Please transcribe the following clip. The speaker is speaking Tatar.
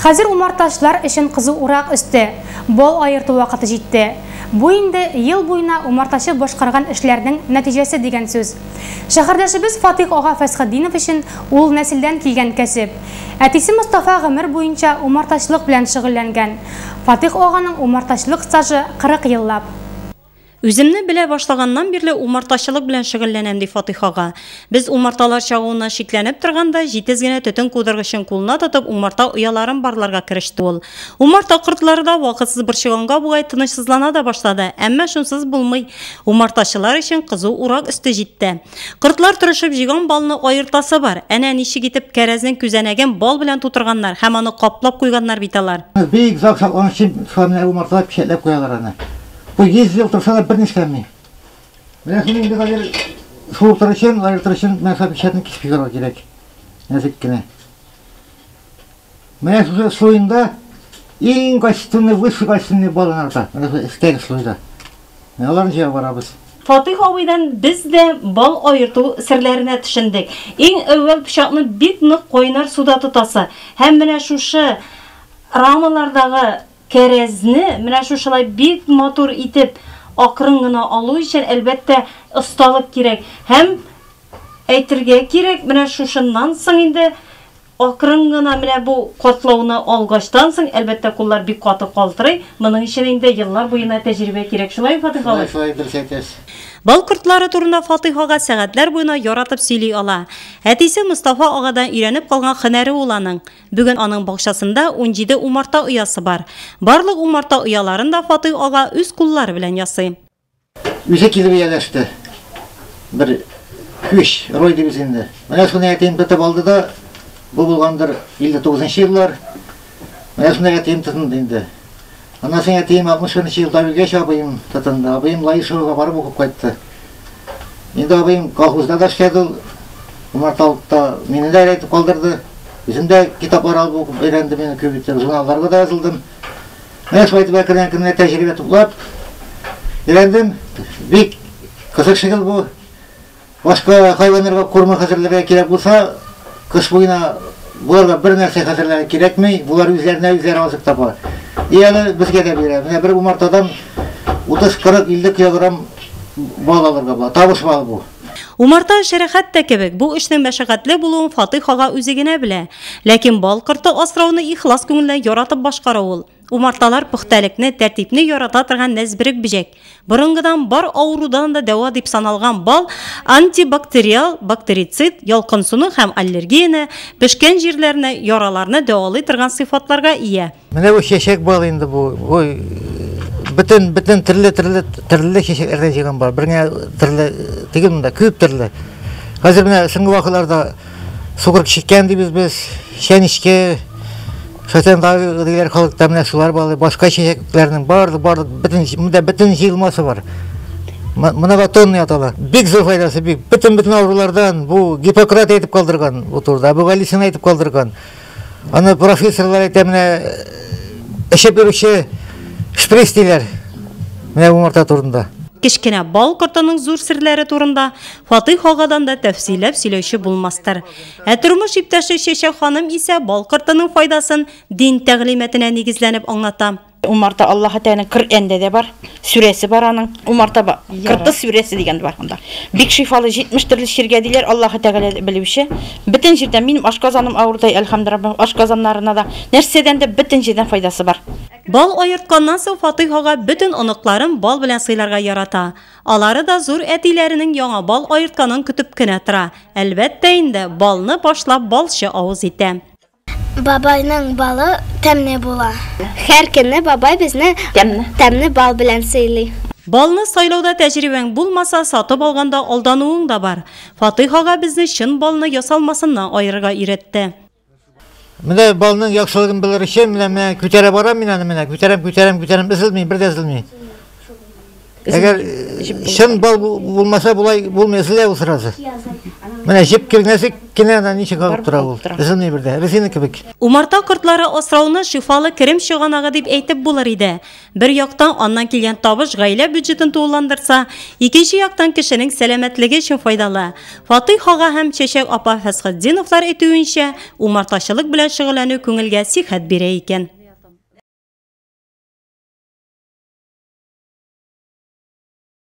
Хәзер умартачылар өчен кызу урак өсте, бал аерту вакыты җитте. Бу инде ел буена умартачы башкарган эшләрнең нәтиҗәсе дигән сүз. Шәһәрдәшебез Фатыйх ага Фәсхетдинов өчен ул нәселдән килгән кәсеп. Әтисе Мостафа гомер буенча умартачылык белән шөгыльләнгән. Фатыйх аганың умартачылык стажы 40 еллап. Үземне белә башлаганнан бирле умартачылык белән шөгыльләнәм, ди Фатыйх ага. Без умарталар чагуыннан шикләнеп торганда, җитез генә төтен кудыргычын кулына тотып, умарта ояларын барларга кереште ул. Умарта кортлары да вакытсыз борчыганга бугай тынычсызлана да башлады, әмма шунсыз булмый. Умартачылар өчен кызу урак өсте җитте. Кортлар тырышып җыйган балны аертасы бар. Әнә ничек итеп кәрәзнең күзәнәген бал белән тутырганнар һәм аны каплап куйганнар бит алар. Бик озак саклану өчен шулай менә умарталар печатьләп куялар аны. Бу 100 ел торса да берни эшләнми. Менә шуны инде хәзер суыртыр өчен, аертыр өчен менә шул печатьне кисеп чыгарырга кирәк. Нәзек кенә. Менә шушы слоенда иң качественный, высший качественный балын арта. Менә шул өстәге слойда. Менә аларны җыя барабыз. Фатыйх абыйдан без дә бал аерту серләренә төшендек. Иң әүвәл пычакны бик нык кайнар суда тотасы һәм менә шушы рамалардагы кәрәзне менә шушылай бик матур итеп акрын гына алу өчен, әлбәттә, осталык кирәк. Һәм әйтергә кирәк, менә шушыннан соң инде акрын гына менә бу катлауны алгачтан соң, әлбәттә, куллар бик каты калтырый. Моның өчен инде еллар буена тәҗрибә кирәк. Шулай Фатыйх абый? Шулай, дөрес әйтәсез. Бал кортлары турында Фатыйх ага сәгатьләр буена яратып сөйли ала. Әтисе Мостафа агадан өйрәнеп калган һөнәре ул аның. Бүген аның бакчасында 17 умарта оясы бар. Барлык умарта ояларын да Фатыйх ага үз куллары белән ясый. Үзе килеп ияләште. Бер күч, рой дибез инде. Менә шуны әтием тотып алды да, бу булгандыр 59 еллар. Менә шуны әтием тотынды инде. Аннан соң әтием 61 елда үлгәч, абыем тотынды. Абыем Лаишевога барып укып кайтты. Инде абыем колхозда да эшләде ул. Умарталыкта мине дә әйтеп калдырды. Үзем дә китаплар алып укып өйрәндем инде күп итеп, журналларга да язылдым. Менә шулай итеп әкрен-әкрен тәҗрибә туплап өйрәндем. Бик кызык шөгыль бу. Башка хайваннарга корма хәзерләргә кирәк булса, кыш буена буларга бер нәрсә хәзерләргә кирәкми, булар үзләренә үзләре азык таба. И әле безгә дә бирә. Менә бер умартадан 30, 40, 50 килограмм бал алырга була. Табыш балы бу. Умарта эше рәхәт тә кебек. Бу эшнең мәшәкатьле булуын Фатыйх ага үзе генә белә. Ләкин бал корты асрауны ихлас күңелдән яратып башкара ул. Умарталар пөхтәлекне, тәртипне ярата торган нәзберек бөҗәк. Борынгыдан бар авырудан да дәва дип саналган бал антибактериал, бактерицид, ялкынсыну һәм аллергияне, пешкән җирләрне, яраларны дәвалый торган сыйфатларга ия. Менә бу чәчәк бал инде бу. Бу бөтен бөтен төрле төрле төрле чәчәкләрдән җыйган бал. Бер генә төрле түгел монда, күп төрле. Хәзер менә соңгы вакытларда сукыр кичеккән дибез без, чәнечке, Шайтан диләр халыкта менә шулар балы, башка чәчәкләрнең барлык барлык бөтен монда бөтен җыелмасы бар. Мына да тонна яталар. Бик зур файдасы, бик бөтен бөтен авырулардан бу Гиппократ әйтеп калдырган бу турыда, Әбүгалисина әйтеп калдырган. Аны профессорлар әйтә менә эчеп йөрүче шприц диләр. Менә умарта турында. Кечкенә бал кортының зур серләре турында Фатыйх агадан да тәфсилләп сөйләүче булмастыр. Ә тормыш иптәше Чәчәк ханым исә бал кортының файдасын дин тәгълиматына нигезләнеп аңлата. Умарта Аллаһы Тәгаләнең Коръәндә дә бар, сүрәсе бар аның. Умарта корты сүрәсе дигән бар анда. Бик шифалы 70 төрле чиргә диләр, Аллаһы Тәгалә белүче. Бөтен җирдән минем ашказаным авырдай, әлхәмдүлилләһ, ашказаннарына да, нәрсәдән дә бөтен җирдән файдасы бар. Бал аертканнан соң Фатыйх ага бөтен оныкларын бал белән сыйларга ярата. Алары да зур әтиләренең яңа бал аертканын көтеп кенә тора. Әлбәттә инде, балны башлап балчы авыз итә. Бабайның балы тәмле була. Һәр көнне бабай безне тәмле бал белән сыйлый. Балны сайлауда тәҗрибәң булмаса, сатып алганда алдануың да бар. Фатыйх ага безне чын балны ясалмасыннан аерырга өйрәтте. Менә балның яхшылыгын белер өчен менә менә күтәрә барам мин аны менә күтәрәм, күтәрәм, күтәрәм, өзелми, бер дә өзелми. Әгәр чын бал булмаса, болай булмый, өзелә ул сразу. Менә җеп кебек нәзек кенә ана ничек агып тора ул. Өзелми бер дә, резина кебек. Умарта кортлары асрауны шифалы керем чыганагы дип әйтеп булыр иде. Бер яктан, аннан килгән табыш гаилә бюджетын тулыландырса, икенче яктан кешенең сәламәтлеге өчен файдалы. Фатыйх ага һәм Чәчәк апа Фәсхетдиновлар әйтүенчә, умартачылык белән шөгыльләнү күңелгә сихәт бирә икән.